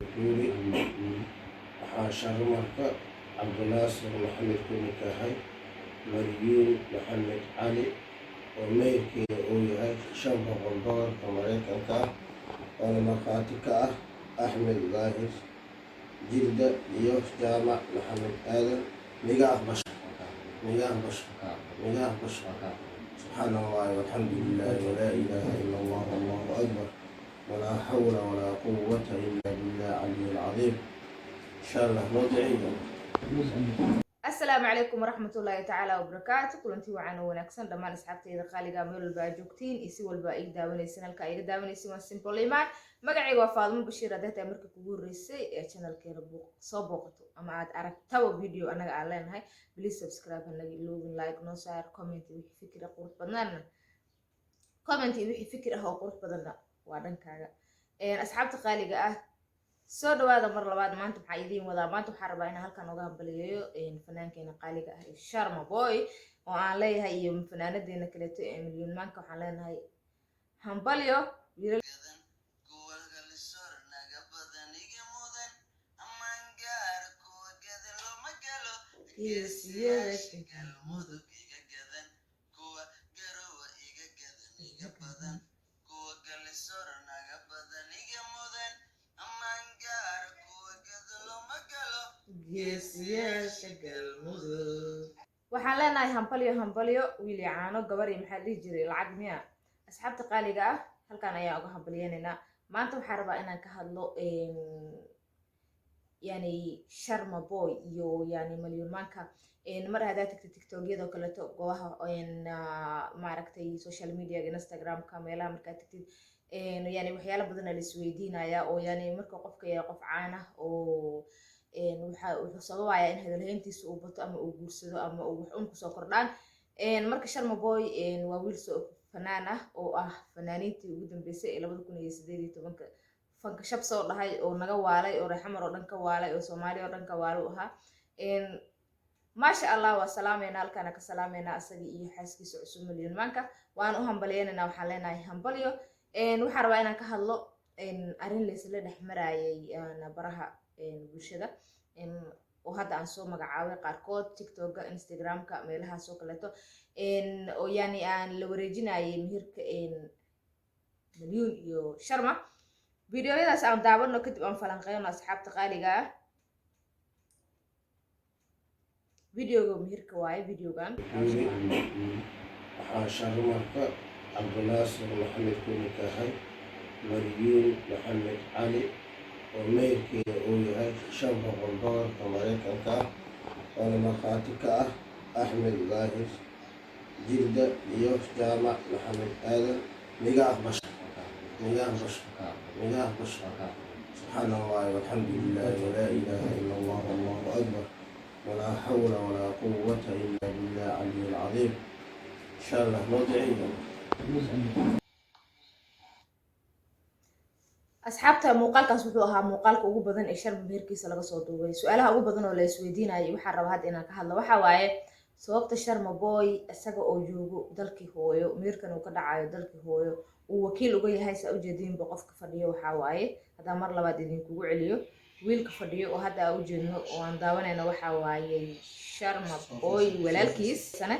Guuri. Waxaa Sharmarka Cabdinaasir Maxamed ku nikaxay Maryuun Maxamed Cali, oo meherkeeda uu yahay 500 doolarka Mareykanka ah, oona markhaati ka ah Axmed Daahir Jirda iyo Jaamac Maxamed Aadan. Miga aqbasha? Miga aqbasha? Miga aqbasha? Subxaana Allahi, walxamdu lilahi, walaa ilaaha ila Allah, allahu akbar, walaa xawla walaa quwata ila billah caliy alcadiim. Insha Allah noo duceeyo. Asalaamu calaykum waraxmatullaahi tacaala wabarakaatu. Kulanti wacan oo wanaagsan dhammaan asxaabteyda qaaliga, meel walba aad joogtiin iyo si walba iga daawanaysan. Halka iga daawanaysan waa Simple Iman. Magacayga waa Faadimo Bashiir. Hadday tahay marka kugu horreysay ee channelkeena soo booqato ama aad aragtaba video annaga aan leenahay, please subscribe hanaga iloobin, like noo saar, comment iyo wixii fikir ah qurux badnaana, comment iyo wixii fikir ah oo qurux badanna waa dhankaaga. Asxaabta qaaliga ah, soo dhawaada mar labaad. Maanta maxaa idiin wadaa? Maanta waxaan rabaa inaan halkan uga hambaliyeeyo fanaankeena qaaliga ah ee Sharma Boy oo aan leeyahay, iyo fanaanadeena kaleeto ee Milyuun Maanka. Waxaan leenahay hambalyo, wiilal. Kuwa galisor naga badan iga mudan amaan gaar, kuwa gada looma galo. Geesiyada. Galmudug iga gadan, kuwa Garowa iga gadan iga badan, kuwa galisor naga badan iga mudan amaan gaar, kuwa gada looma galo. Geesiyaasha Galmudug. Waxaan leenahay hambalyo, hambalyo, wiil iyo caano, gabar iyo maxaa dhihi jiray, lacag miya. Asxaabta qaaliga ah, halkan ayaan uga hambalyeynaynaa. Maanta waxaan rabaa inaan ka hadlo yani Sharma Boy iyo yani Malyuun Maanka. Mar haddaad tagtid TikTokyadoo kaleeto, goobaha maaragtay social media, Instagramka, meelaha markaad tagtid, yani waxyaalo badan la isweydiinaya oo yani marka qofka yahay qof caan ah oo waxa wuxuu sababayaa in hadalhayntiisa uu bato ama uu guursado ama uu wax un kusoo kordhaan. Marka Sharma Boy waa wiil soo fanaan ah oo ah fanaaniintii ugu dambeysay ee 2018-ka fanka shab soo dhahay oo naga waalay, oo reexamar oo dhan ka waalay, oo Soomaali oo dhan ka waalay u ahaa. Maasha Allah, waa salaameynaa, halkaana ka salaameynaa isagii iyo xaaskiisa cusub Milyan Maanka. Waan u hambalyeynayna, waxaan leenahay hambalyo. Waxaan rabaa inaan ka hadlo arrin laysla dhex maraayay baraha bulshada oo hadda aan soo magacaabay qaarkood, TikToka, Instagramka, meelahaas oo kaleeto, oo yani aan la wareejinayay meherka Milyuun iyo Sharma. Videoyadaas aan daawano, kadib aan falanqeyno. Asxaabta qaaliga ah, videoga meherka waaye videogan. Guuri. Waxaa Sharmarka Cabdinaasir Maxamed ku nikaxay Maryuun Maxamed Cali, oo meherkeeda uu yahay 500 doolarka Mareykanka ah, oona markhaati ka ah Axmed Daahir Jirda iyo Jaamac Maxamed Aadan. Miga aqbasha? Miga aqbasha? Miga aqbasha? Subxaana Allahi, walxamdu lilahi, walaa ilaaha ila Allah, allahu akbar, walaa xawla walaa quwata ila billah caliy alcadiim. Insha Allah noo duceeyo. Asxaabta, muuqaalkaas wuxuu ahaa muuqaalka ugu badan ee Sharma meherkiisa laga soo duubay. Su-aalaha ugu badan oo la isweydiinayay waxaan rabaa hadda inaan ka hadlo waxaa waaye sababta Sharma Boy, isaga oo joogo dalkii hooyo, meherkan uu ka dhacayo dalkii hooyo, uu wakiil uga yahay. Saa ujeediinba, qofka fadhiyo waxaa waaye, haddaan mar labaad idinkugu celiyo, wiilka fadhiyo oo hadda aan ujeedno oo aan daawanayno waxaa waaye Sharma Boy walaalkiis sane.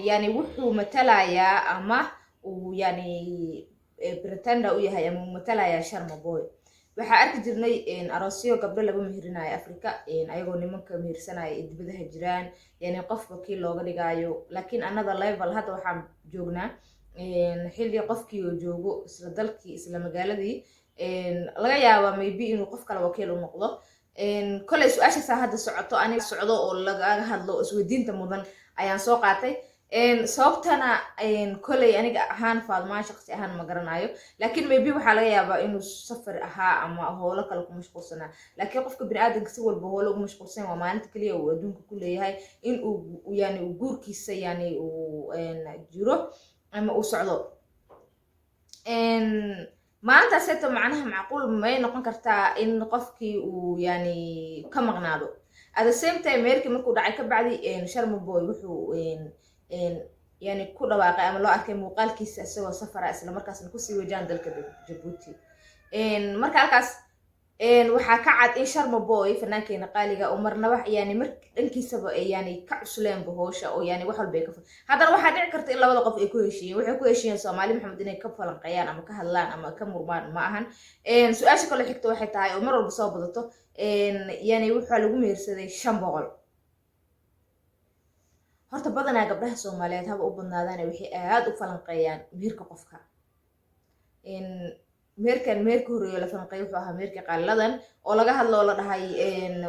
Yani wuxuu matalayaa ama uu yani pretender u yahay ama uu matalayaa Sharma Boy. Waxaa arki jirnay aroosyo gabdho laga meherinayo Africa, ayagoo nimanka mehersanaya ay dibadaha jiraan, yani qof wakiil looga dhigaayo. Laakiin another level hadda waxaan joognaa xilli qofkii oo joogo isla dalkii, isla magaaladii, laga yaabaa maybe inuu qof kale wakiil u noqdo. Koley su-aashaasaa hadda socoto, aniga socdo oo lagaga hadlo oo isweydiinta mudan ayaan soo qaatay. Sababtana koley aniga ahaan, Faadmaan shaqsi ahaan, ma garanayo, laakiin maybe waxaa laga yaabaa inuu safar ahaa ama howlo kale ku mashquulsanaa. Laakiin qofka biniaadamka si walba howlo ugu mashquulsan, waa maalinta keliya uu adduunka ku leeyahay in uu yani uu guurkiisa yani uu jiro ama uu socdo maalintaas eeto. Macnaha macquul may noqon kartaa in qofkii uu yani ka maqnaado? At the same time, meerkii markuu dhacay ka bacdi, Sharma Boy wuxuu yani ku dhawaaqay ama loo arkay muuqaalkiisa isagoo safara, isla markaasna kusii wajaan dalka Jabuuti. Marka halkaas Waxaa ka cad in Sharma Boy, fanaankeena qaaliga, oo marnaba yani mar dhankiisaba ay yani ka cusleenba hoosha oo yani wax walba ay ka haddana waxaa dhici karta in labada qof ay ku heshiiyeen, waxay ku heshiiyeen. Soomaali Maxamed inay ka falanqeeyaan ama ka hadlaan ama ka murmaan ma ahan. Su-aasha kale xigta waxay tahay oo mar walba soo badato, yani waxaa lagu mehersaday 500. Horta badanaa gabdhaha Soomaaliyeed haba u badnaadaan, waxay aada u falanqeeyaan meherka qofka. Meherkan meherka horeeyo la falanqeeyo wuxuu ahaa meherka qaaliladan oo laga hadlo oo la dhahay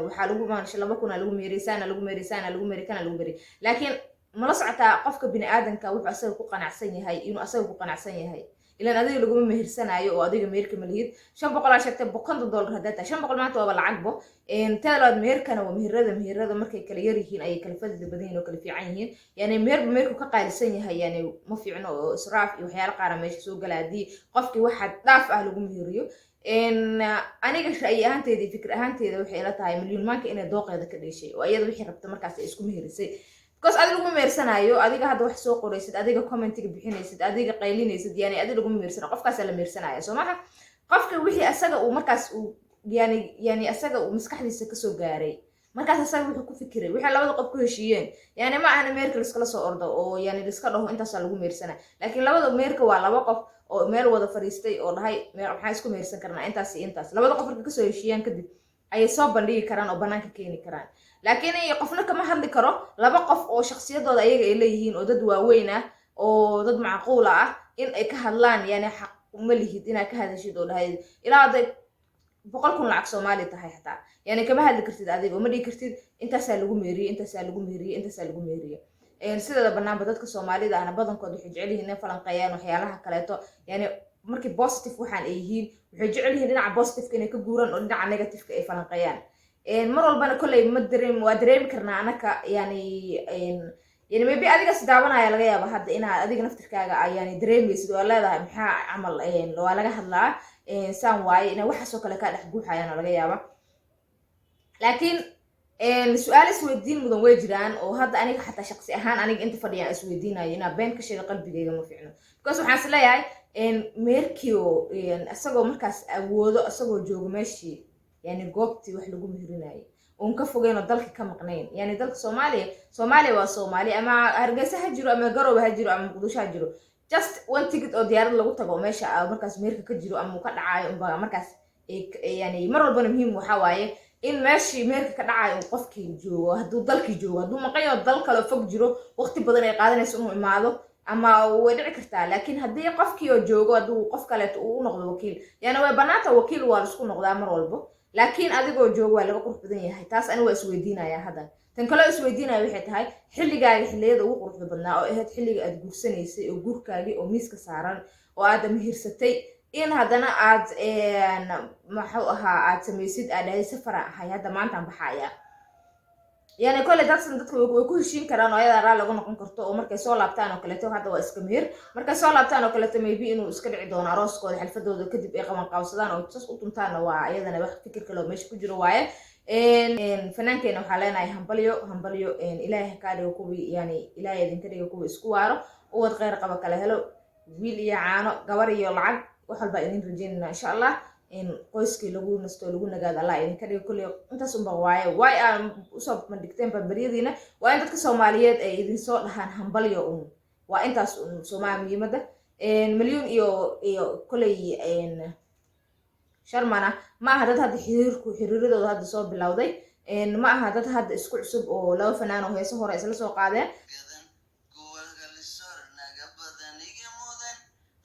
waxaa lagu maansha 2000 lagu meeriy, saana lagu meeriy, saana lagu meeriy, kana lagu meeriy. Laakiin mala socotaa qofka bini aadanka wuxuu asaga ku qanacsan yahay inuu asaga ku qanacsan yahay? Ilaan adiga laguma mehersanaayo oo adiga meherka ma lihid. 500 aa sheegtay, $50 haddaa tahay, 500 maanta waaba lacagbo. Teeda labaad, meherkana waa meherada markay kala yar yihiin ayay kala fadli badan yihiin oo kala fiican yihiin. Yani meherba meherku ka qaalisan yahay yani ma fiicno, oo israaf iyo waxyaalo qaara meesha soo gala haddii qofkii waxa dhaaf ah lagu meheriyo. Aniga ra'yi ahaanteyda iyo fikir ahaanteyda waxay ila tahay Milyuun Maanka inay dooqeeda ka dheeshay oo iyada wixii rabta markaas ay isku meherisay, because adiga laguma mehersanaayo. Adiga hadda wax soo qoraysid, adiga commentiga bixinaysid, adiga qaylinaysid, yani adiga laguma mehersanayo, qofkaasaa la mehersanaya, soo maha? Qofka wixii asaga uu markaas uu yani asaga uu maskaxdiisa kasoo gaaray markaas, asaga wuxuu ku fikiray, wixii labada qof ku heshiiyeen. Yani ma ahna meherka laiskala soo ordo oo yani laiska dhaho intaasaa lagu mehersana, laakiin labada meherka waa laba qof oo meel wada fadhiistay oo dhahay maxaa isku mehersan karnaa, intaas iyo intaas. Labada qof marka kasoo heshiiyaan kadib ayay soo bandhigi karaan oo banaanka keeni karaan. Laakiin qofna kama hadli karo laba qof oo shaksiyadooda ayaga ay leeyihiin oo dad waaweyn ah oo dad macquula ah in ay ka hadlaan. Yani xaq uma lihid inaad ka hadashid oo dhahay ilaa hadday 100,000 lacag Soomaali tahay xataa, yani kama hadli kartid adiga oo ma dhigi kartid intaasaa lagu meeriyey, intaasaa lagu meeriyey, intaasaa lagu meeriyey. Sideeda banaanba dadka Soomaalida ahna badankood waxay jecel yihiin inay falanqeeyaan waxyaalaha kaleeto. Yani markii positive waxaan ay yihiin, waxay jecel yihiin dhinaca positiveka inay ka guuraan oo dhinaca negativeka ay falanqeeyaan mar walbana. Kolley ma dareem, waa dareemi karnaa anaka. Yani maybe adigas daawanaya laga yaaba hadda inaad adiga naftirkaaga yani dareemaysid waa leedahay maxaa camal waa laga hadlaa, saan waaye, ina waxaasoo kale kaa dhex guuxayaan laga yaaba. Laakiin su-aal isweydiin mudan way jiraan oo hadda aniga xataa shaqsi ahaan aniga inta fadhiyaan isweydiinayo. Inaa been ka sheega qalbigayga ma fiicno, because waxaan is leeyahay meherkio isagoo markaas awoodo, isagoo joogo meeshii, yani goobtii wax lagu meherinayay, oon ka fogeyn oo dalka ka maqnayn, yani dalka Soomaaliya. Soomaaliya waa Soomaali, ama Hargeysa ha jiro ama Garowe ha jiro ama Muqdisho ha jiro, just one ticket oo diyaarad lagu tago meesha markaas meherka ka jiro ama uu ka dhacayo unba markaas. Yani mar walbana muhiim waxaa waaye in meeshii meherka ka dhacayo uu qofkii joogo. Hadduu dalkii joogo, hadduu maqan yaho, dal kale fog jiro, waqti badan ay qaadanayso inuu imaado ama way dhici kartaa. Laakiin haddii qofkii oo joogo, hadduu qof kaleeto uu u noqdo wakiil, yani way banaanta, wakiil waa laisku noqdaa mar walbo, laakiin adigoo joogo waa laga qurux badan yahay. Taas ani waa isweydiinaya. Hadda tan kaloo isweydiinaya waxay tahay xilligaaga xilliyada ugu quruxda badnaa oo ahayd xilliga aad guursanaysay oo guurkaagii oo miiska saaran oo aad mehirsatay, in haddana aad maxuu ahaa aad samaysid aad dhahay safara ahay, hadda maantaan baxaya. Yani kolley dadsan dadka way ku heshiin karaan oo ayadaa raali lagu noqon karto, oo markay soo laabtaan oo kaleeto, hadda waa iska meher, markay soo laabtaan oo kaleeto maybe inuu iska dhici doono arooskooda, xalfadooda kadib ay qaban qaabsadaan oo sas u tuntaanna, waa iyadana wax fikir kale oo meesha ku jiro waaye. Fanaankeena waxaa leenahay hambalyo, hambalyo. Ilaahay ha kaa dhigo kuwii, yani Ilaahay idinka dhigo kuwii isku waaro, uwad kheyr qaba kala helo, wiil iyo caano, gabar iyo lacag, wax walbaa idin rajeynayna insha Allah. Qoyskii lagu nasto, lagu nagaado Allah idinka dhigo. Kolley intaas unba waaye waay aan usoo bandhigteen bambaryadiina, waa in dadka Soomaaliyeed ay idinsoo dhahaan hambalyo un. Waa intaas un soomaa muhiimadda. Milyuun iyo kolley Sharmana ma aha dad hadda xiriirku xiriiradooda hadda soo bilowday, ma aha dad hadda isku cusub oo laba fanaan oo heeso hore isla soo qaadeen. Gadan kuwa galisor naga badan, iga mudan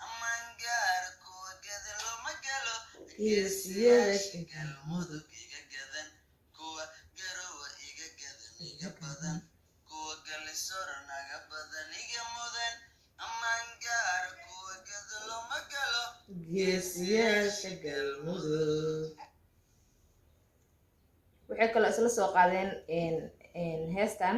amaan gaara, kuwa gada looma galo. Geesiyaasha. Geesiyaasha Galmudug iga gadan, kuwa Garowa iga gadan, iga badan, kuwa galisor naga badan, iga mudan amaan gaara, kuwa gada looma galo. Geesiyaasha Galmudug waxay kaloo isla soo qaadeen heestan.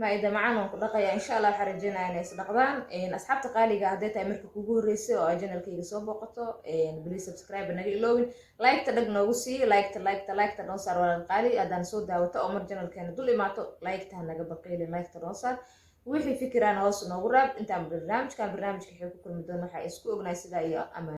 Maa-ida macaan waan ku dhaqayaa, insha Allah. Waxaan rajeynaya inay isdhaqdaan. Asxaabta qaaliga, hadday tahay marka kugu horreysay oo ay channelkayga soo booqato, please subscribe naga iloowin, like-ta dhag noogu sii, like-ta, like-ta, like-ta noo saar, walaal qaali. Haddaan soo daawato oo mar channelkeena dul imaato, like-ta ha naga baqiilin, like-ta noo saar. Wixii fikiraan hoos noogu raab. Intaan barnaamijkan barnaamijka waxay ku kulmi doon, waxaa isku ognahay sidaa iyo amaan.